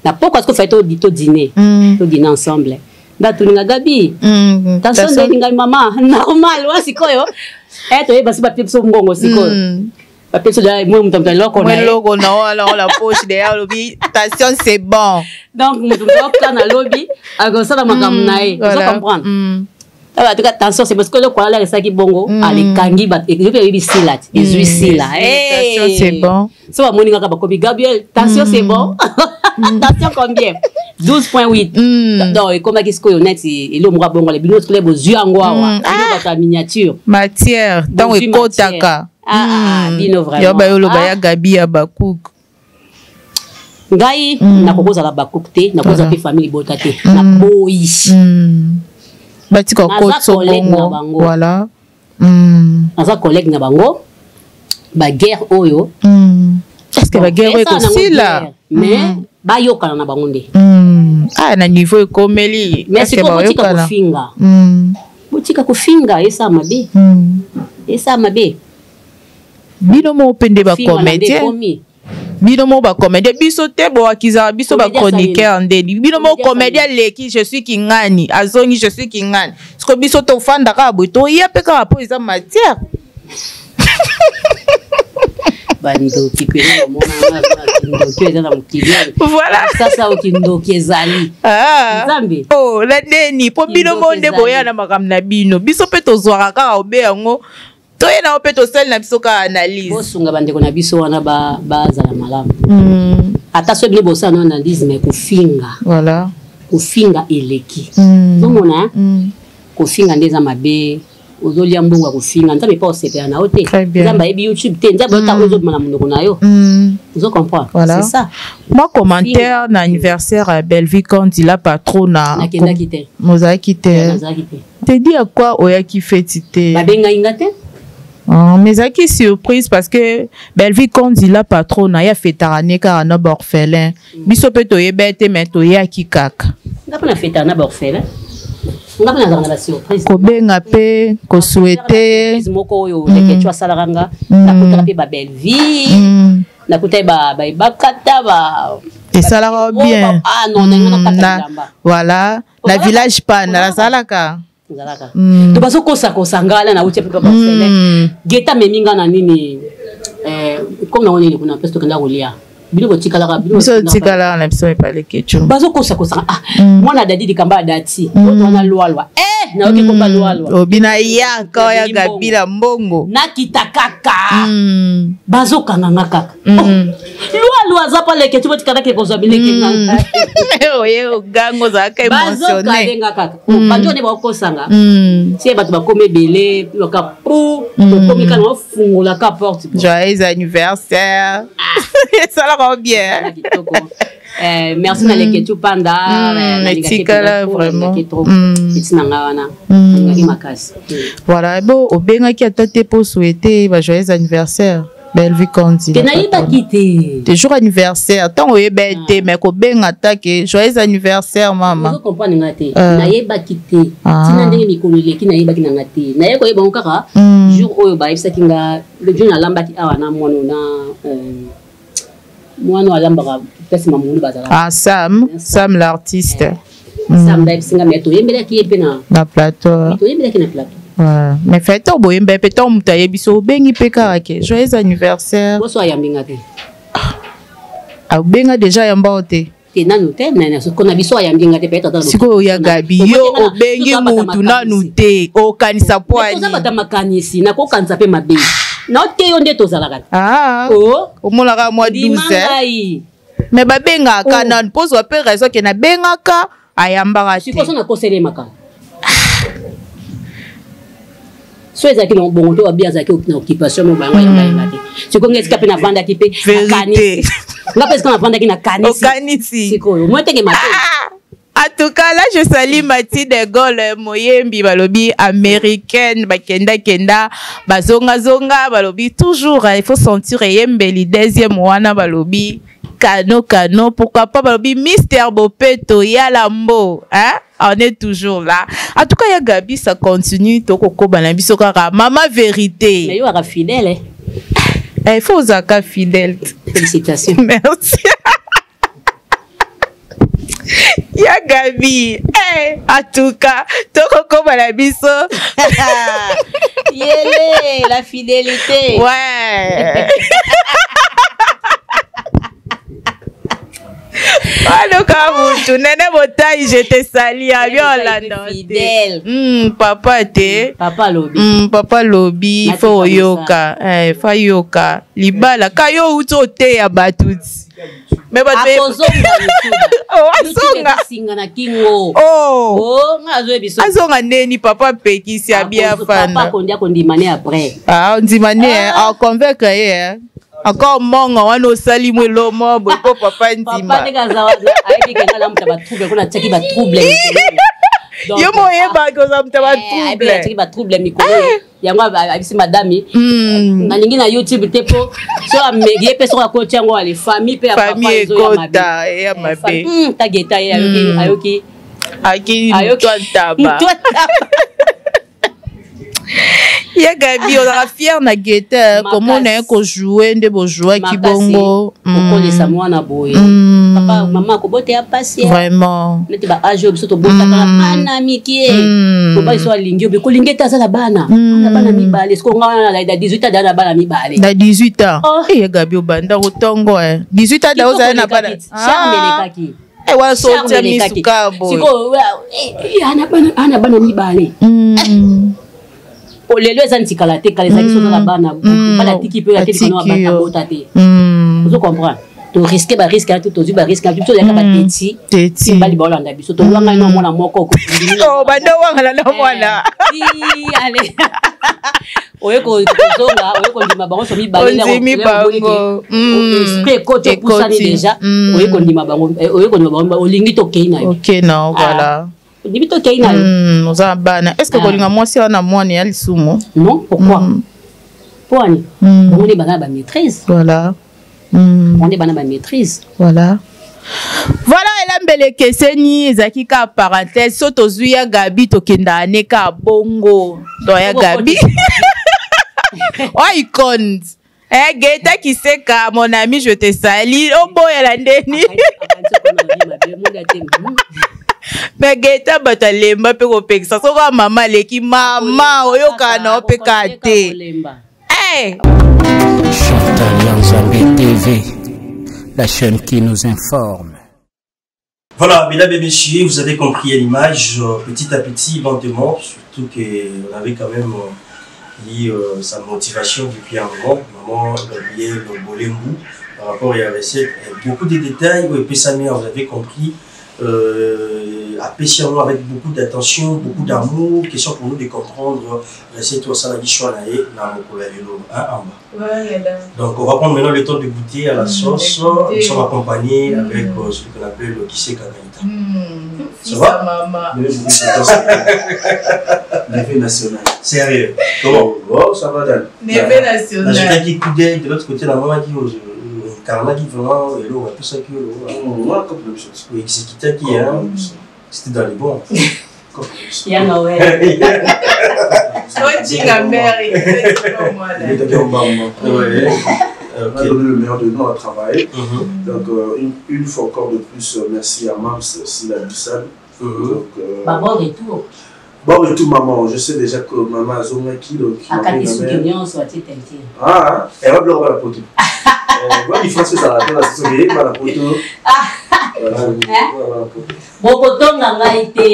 na pokwa sikoyo fai todîner. Todîner ensemble, nde atuninga Gabi. Tension nde ngai mama normal wa sikoyo e toyeba si bapie biso mbongo sikoyo. Bapie biso mwe moto moto eloko na ye. Eloko na wana la poche derrière olobi tension c'est bon. Donc moto moto akoka na lobi akosala makambo na ye, ozo comprendre? En tout cas tension c'est parce que eloko wana esalaki bongo, alekangi eyoki oyebi sila ti ezwi sila. Tension c'est bon. So bamoni kaka bakomi Gabriel tension c'est bon, tension combien? 12.8. Donc ekomaki sikoyo neti eloko moko abongola bino sikoyo bozwi yango awa, bino bato ya miniature. Matière ntango Bozwi ekotaka. matière. Ah, ah, bino vraiment. Yo bayoloba Ah. ya Gabi ya Bakuk. Ngai nakoki kozala Bakuk te, nakozala mpe famille libota te, naboyi. Batika Naza kotso collègue na bongo. bango. Voilà. Naza collègue na bango, baguerre oyo. Est ce que Bon, baguerre oyo eza nango ekosila? guerre, mais bayokana na bango nde. Ah, na niveau ekomeli. Mais Est-ce que sikoyo botika bayokana? kofinga. Botika kofinga, esa mabe. Esa mabe. Bino moko mpe nde Kofinga na nde bacomédien. ekomi. Bino moko bacomédien, biso te boakizaka biso. Comédien. Bachroniqueur ndeni bino moko. Comédien. Comédien aleki, je suis kingani, azongi, je suis kingani, parce que biso tofanda kaka boye, toya mpe kaka mpo eza matière. Bandoki pene bamonana, kindoki eza na mokili oyo. Voilà. Sasa oyo kindoki ezali. Ah. Nzambe. Oh, la ndeni mpo bino Kindoki mo nde ezali. boya na makambo na bino, biso mpe tozwaka kaka obe yango, toye nango mpe tosali na biso kaka analyse. Bosunga bandeko na biso wana bazala malamu. Ata so bino bosala na analyse, mais kofinga, Voilà. kofinga eleki. Ozomona? Kofinga nde eza mabe, ozolia mbongo ya kofinga, Nzambe mpe osepela na yo te. Très bien. Nzambe ayebi YouTube te, Nzambe ota ozobima na monoko na yo. Ozo comprendre? Voilà. C'est ça. Moi, commentaire na anniversaire ya Bellevue Kandila Patrona. Nakendaki te. Mozalaki te? Nazalaki te. Te di ya quoi oyaki feti te? Babengai nga te. Oh, mais ezalaki surprise parce que Bellevue Kandila Patrona ye afetaka ne kaka na baorphelin, biso mpe toyeba te, mais toyaki kaka. Nga mpe nafetaka na baorphelin, nga mpe nazalaka na basurprise. Kobenga mpe kosouhaiter. Surprise moko oyo leketu asalaka nga, nakutaka mpe babellevie, nakutaki bakata ba Esalaka bien. Ah non, na nga nakata Na bilamba. Voilà, na village pana nazalaka. Ezalaka to bazokosakosa nga ala nauti mpe baorphelin. Geta amemi nga na nini, comme nango nini kuna, mpesi tokenda kolia. Bino botikalaka biso totikalaka na biso epale kecu bazokosakosaka ah mm. mwana dadi likambo ya dati mm. oto wana lwalwa eh nayoki komba mm. lwalwa obina yaka ya gabila mbongo nakita kaka mm. bazokanga nga kaka mm. oh. lwalwa aza pa leke ti botikalaki kozwa bileke mm. oye ogango ozalaka émotionne bazokalenga kaka mm. bato nde bakosanga mm. sie bato bakomi ebele loka po okomi kaka ofungolaka porte joyeux anniversaire ah. esalaka bien kitoko Eh, merci na leke tu panda etikala vraiment eti na ngai wana alingaki makasi voilà bo obengaki ata te mpo souhaite ba joyeux anniversaire Bellevue Kondi. Te nayebaki te. Te jour anniversaire, ntango oyeba ye te, mais kobenga ata ke joyeux anniversaire mama. Ozo comprendre nga te. Euh. Nayebaki te. Ah. Tina ndenge mikolo eleki nayebaki na nga te. Naye koyeba ngo kaka mm. jour oyo bayebisaki nga le jour nalambaki awa na mwana na euh, mwana alambaka place mamulu bazalaka. Ah Sam, Sam l'artiste. Eh. Mm. Sam bayebisi nga mais toyembelaki ye mpe na na plateau. Toyembelaki na plateau. Ouais. Mais fête boyemba mpe ntango moto ayebi so obengi mpe kaka ke joyeux anniversaire. Boso ayambi nga te. Abenga déjà yamba o te. Te nanu te kona biso ayambi nga te peut-être sikoyo ya Gabi yo obengi mutu nanu te okanisa po ani. Toza bata makanisi nakokanisa mpe mabe. Na te yo nde tozalaka. Ah. Oh. Omonaka mwa 12. Mais babengaka oh. nanu mpo ozwa mpe raison ke nabengaka ayambaka te. Sikoyo so nakoseli ye makambo. So ezalaki na bongo to babi azalaki na occupation mo bango ayamba yenga te. Sikoyo nga esika mpe navandaki mpe nakanisi. Nga mpe esika navandaki nakanisi. Okanisi. Sikoyo moi teke mabe. En tout cas, là, je salue Mathilde Gaulle, Moyembi, balobi, américaine, bakenda kenda, bazonga zonga, balobi, toujours, il faut sentir Yembeli, deuxième wana, balobi, kano kano, pourquoi pas, balobi, Mister Bopeto, Yalambo, hein? On est toujours là. En tout cas, ya Gabi, ça continue, toko koba na biso kaka, maman vérité. Mais yo aka fidèle, eh. Eh, il faut ozaka fidèle. Félicitations. Merci. Ya Gabi, hey, en tout cas, tokokoma na biso. Yele, la fidélité. Ouais. Aluka mutu nene botai je te sali abi olanda fidèle. Papa te. Papa lobi. Papa lobi faut oyoka. Eh, faut yoka. Libala ka yo uti oteya bato ti. Mais bato akozonga oh, azonga singa na kingo. Oh. Oh, nga azoyebi so. Azonga ndeni papa apekisi abi afanda. Papa akondi akondima ne après. Ah, ondima ne ah. A convaincre ye. Eh. Encore mongo wana osali mwa elomo boye mpo papa ndima. Papa ndenge aza wana ayebi ke nga na moto ya ba trouble kuna atiaki ba trouble. Yo mo oyebaki oza moto ya ba trouble. Atiaki ba trouble mikolo. Yango abisi madame nalingi na YouTube te mpo so ameki ye mpe soko akoti yango ale famille mpe ya papa ezoya eya mabe. Tageta ye ayoki ayoki aki moto antaba. Ya Gabi ozalaka fier na Gete komona ye kojoue nde bojouaki bongo okolisa mwana boye papa mama akobota ya pasi vraiment neti ba age oyo biso tobotaka bana mikie mobali so alingi obe kolingi ete aza na bana na bana mibale siko nga wana na 18 ans na bana mibale na 18 ans oh. Ya Gabi obanda kotongo 18 ans da ozala na bana charme elekaki wana so otia misu kaka boye sikoyo ana bana mibale lelo eza ntikala te kala ezalaki soza na bana bana atiki mpe atiki kano abota te ozo comprendre to risque ba risque atu tozwi ba risque atu biso yaka ba teti teti bali baolanda biso tolwanga na mwana moko oh bando wangana na mwana ale oye kozonga oye kondima bango so mibale ondimi bango esprit ekoti opusani déjà oye kondima bango oye kondima bango olingi tokei na yo ok non voilà ondimi tokei na yo oza na bana est ce que kolinga mwasi wana mwana ya lisumu non pourquoi po ani bango nde baza na ba maîtrise voilà bango nde bana ba maîtrise voilà voilà elambeli ekeseni ezalaki kaka parenthèse so tozwi ya Gabi tokendaka ne kaka bongo to ya Gabi o icône Eh, Geta Kiseka, mon ami, je te salue. Oh boy, la ndeni. Mais Geta bato alemba mpe kopekisa soko ya mama aleki mama oyokana na yo mpe kaka te. Chantal Yanzambe TV, La chaîne qui nous informe. Voilà, mesdames et messieurs, vous avez compris à l'image, petit à petit, lentement, surtout qu'on avait quand même mis sa motivation depuis un moment, maman Gabrielle Bolembu, par rapport à la recette, beaucoup de détails, et puis sa mère, vous avez compris, appréciant avec beaucoup d'attention, beaucoup d'amour, question pour nous de comprendre recette au salade na mokolo ya lelo, hein, Amba. Donc on va prendre maintenant le temps de goûter à la sauce. Nous sommes accompagnés avec ce qu'on appelle le kissé kakaïta. Ça va? Maman. Neve national. Sérieux? Comment? Oh, ça va, Dan. Neve national. J'ai un petit coup d'œil de l'autre côté, la maman qui ose. Carla qui vraiment, et l'eau, tout ça qui est comme le Oui, exécuté qui est, c'était dans les bons. Il y a Noël. Toi, mère, il était On a donné le meilleur de nous à travailler. Donc, une fois encore de plus, merci à Mams Sila Bissal. Bon retour. Bon retour, maman. Je sais déjà que maman a Zongaki. Ah, elle va bloquer la poteau. Moi, il faut que ça la sauver, la poteau. Bokotonga ngai te.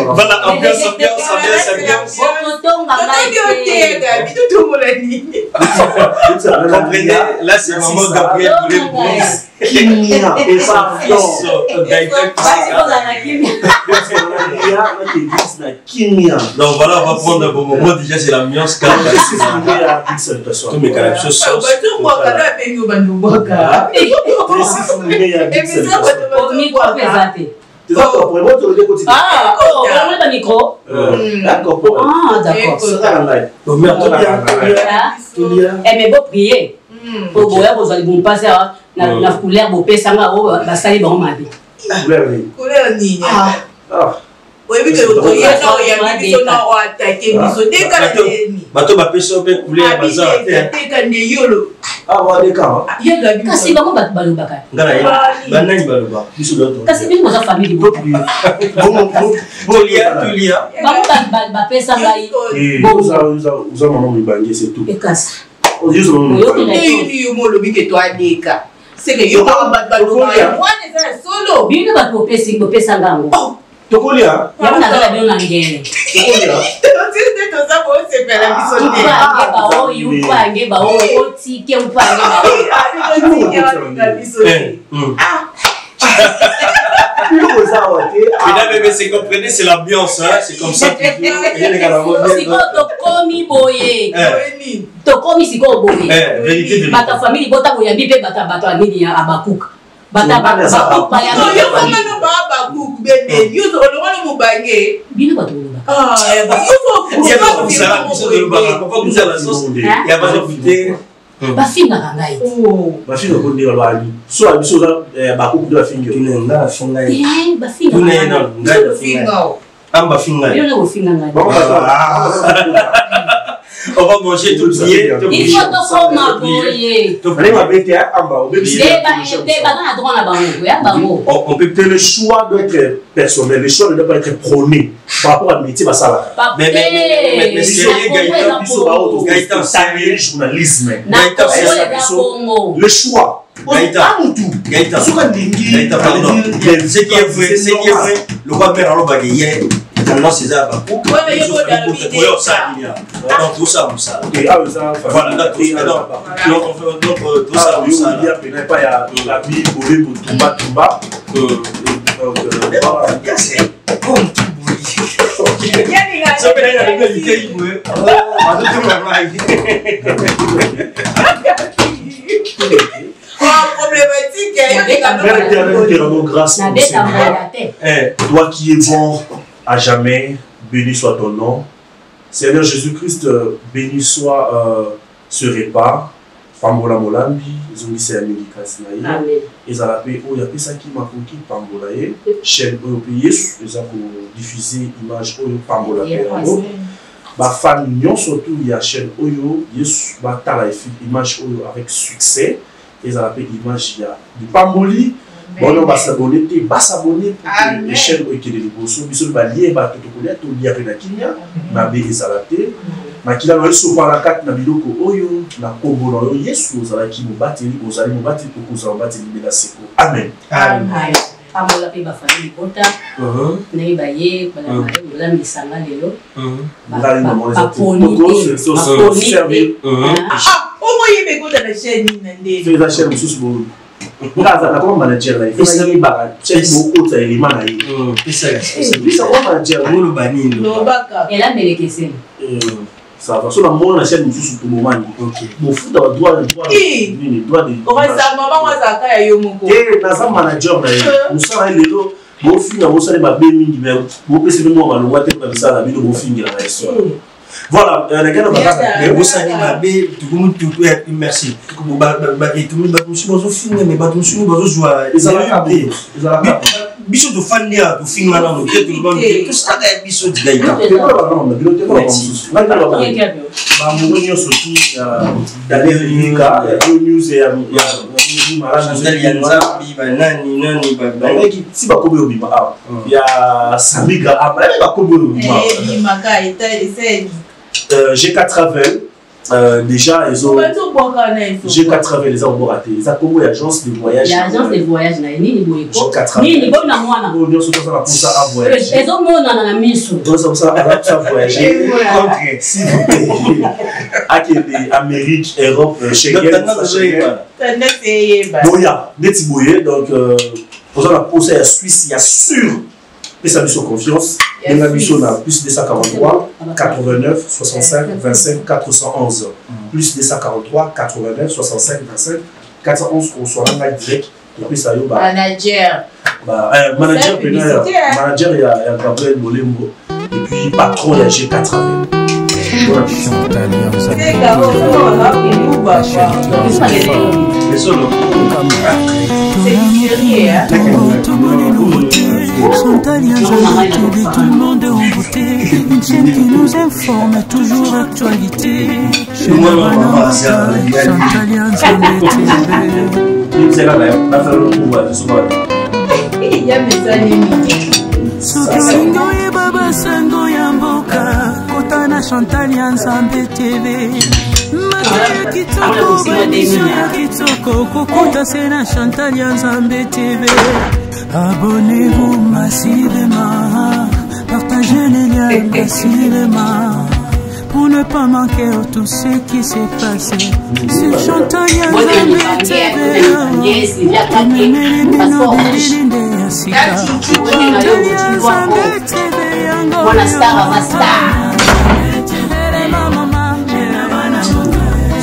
Voilà, ambiance, ambiance, ambiance, ambiance. Bokotonga ngai te. Comprenez, là c'est maman Gabrielle Boulé. Kimia et sa fils. Kimia. Donc voilà, on va prendre un bon moment. Déjà, c'est l'ambiance. Tout mes sauce. Ah, oh, on a le micro. D'accord. Ah, d'accord. Eh, mais bon, prier. Pour boire, vous allez vous passer la couleur, vous payez ça, vous allez vous mabi. Couleur ni. Ah. Oui, mais que attaqué bato bapesi mpe couleur baza te. Ah, wa deka. Kasi bango bato balobaka. Ngala banani baloba. Biso doto. Kasi bino boza famille liboka. Tolia, tolia. Bango bapesa ngai. Oza oza maman mibange c'est tout. Ekasi. Oza maman. Yo molobi ke to adeka. C'est que yo bato baloba. Wana eza solo. Bino bato bopesi bopesa ngango. Tokolia. Yango nazala bino na ngele. Tokolia. Toza bosepela biso te. Upange baoyo, upange baoyo, otike upange baoyo. Mesdames et messieurs, comprenez, c'est l'ambiance, hein, c'est comme ça que sikoyo tokomi boye. Tokomi sikoyo boye. Vérité de Bato ya famille bota boyambi mpe bato bato ya nini ya abakuka. Bato bino bato bolobaka. Bafingaka ngai. Bafingaka nde balobaka so biso oza bakuku nde bafingi yo. Bafingaka ngai. Bino nde kofinga ngai. On va manger tout le billet. Il faut tokoma boye. Baza na droit na bango, ya bango. On peut le choix doit être personnel, le choix ne doit pas être prôné par rapport à métier basala. Mais mais sérieux Gaëtan, Gaëtan, sérieux journalisme. Gaëtan, le choix. Gaëtan, Gaëtan, Gaëtan, pardon. Ce qui est vrai, ce qui est vrai, le roi mère alors bagaye. Tendance eza bakuka donc tosala mosala voilà donc tosala mosala epai ya labi bolembo tumba tumba. Problématique. Grâce au Seigneur, toi qui es bon à jamais, béni soit ton nom. Seigneur Jésus-Christ, béni soit ce repas. Pambola molambi, zongisa ya mingi kasi na ye. Ezala pe oyo apesaki makoki pambola ye. Chaîne oyo pe Yesu eza kodiffuser image oyo pambola pe yango. Bafan nyonso tu ya chaîne oyo Yesu batala image oyo avec succès. Ezala pe image ya lipamboli. Bon, on va s'abonner, va s'abonner pour que les chaînes oyo ekende liboso biso balie bato tokolia tolia mpe na kimia mabe ezala te. Makila na yo esopana kati na biloko oyo na nkombo na yo Yesu. Ozalaki mobateli, ozali mobateli, okozala mobateli libela seko. Amen. Amen. Pambola mpe bafamille libota ndenge baye bolambisanga lelo. Baponi te. Okoyeba ekota na chaîne nini na ndenge? Eza chaîne mosusu. Nga aza nakoma manager na ye, nayebaka chaîne bokota elema na ye. Bisa koma manager. Oloba nini? Lobaka. Elambeleke eseni. Ça va. So namona na chaîne mosusu tobomani, bofuta ba droit, droit nini, droit de okasa mama ngo azalaka ya yo moko. Te, naza manager na ye. Mosala ye lelo bofinga, bosali mabe mingi, mais bopesi bino mwa malongwa te na misala na bino, bofingela na ye so. Voilà, nakenda. Mais bosali mabe merci. Bato mosusu bazofinga, mais bato mosusu bazozwa. Ezalaka te. Ezalaka. Biso tofandi awa, tofinga nano te, toloba te, tosalaka ya biso digaita. Bamouro nyonso tu ya Daniel Lika, ya Bio News, ya Chantal ya Nzambi, banani nani. Bayaki ti bakomi obima awa ya Samiga, abayebi bakomi oyo obima. Ebimaka eseni. G4 Travel déjà ezo bazobwaka na G4 Travel eza kobwaka te, eza kombo ya agence de voyage. Ya agence de voyage na ye nini boye ko? G4 Travel. Nini boyi na mwana? Oyo nyonso toza na mposa a voyage. Ezomonana na miso. Toza mposa voyager, s'il vous plaît, akende Amérique, Europe, Schengen. Tendance eyeba. Boya neti boye. Donc oza na mposa ya Suisse ya sûr, pesa biso confiance. Ya Benga biso Suisse. na plus 243 89 65 25 411, plus 243 89 65 25 411. Koswala ngai direct, topesa yo ba Manager. Ba, manager Ça, pena ya publicité, hein. manager ya Gabriel Molembo et puis patron ya G4 Travel. Bon appétit. Chantal Nzambe Seka, TV, la chaîne qui nous informe. Solo. C'est du sérieux, hein. Chantal Yanzambe TV, tout le monde est envoûté. Une chaîne qui nous informe, toujours actualité. Chaîne Moi, maman, c'est un Chantal Yanzambe TV. Nzela na yo nafela lokuwa biso ba. Ya mesali mingi. Soki olingi oyeba basango ya mboka, kota na Chantal ya Nzambe TV. Mateya ya kitoko, baémission ya kitoko, kokota se na Chantal ya Nzambe TV. Abonnez-vous massivement, partagez les liens massivement pour ne pas manquer tout ce qui s'est passé sur Chantal ya Nzambe TV. Tomemeli bino bilili ya sika. Chantal ya Nzambe TV yango. Mwana star aza star.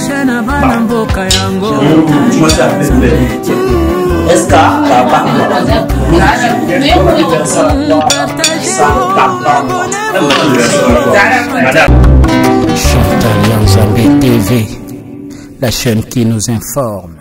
Chaîne bana mboka yango. Moi, c'est appelé SK Papa. Madame. Chantal Nzambe TV, la chaîne qui nous informe.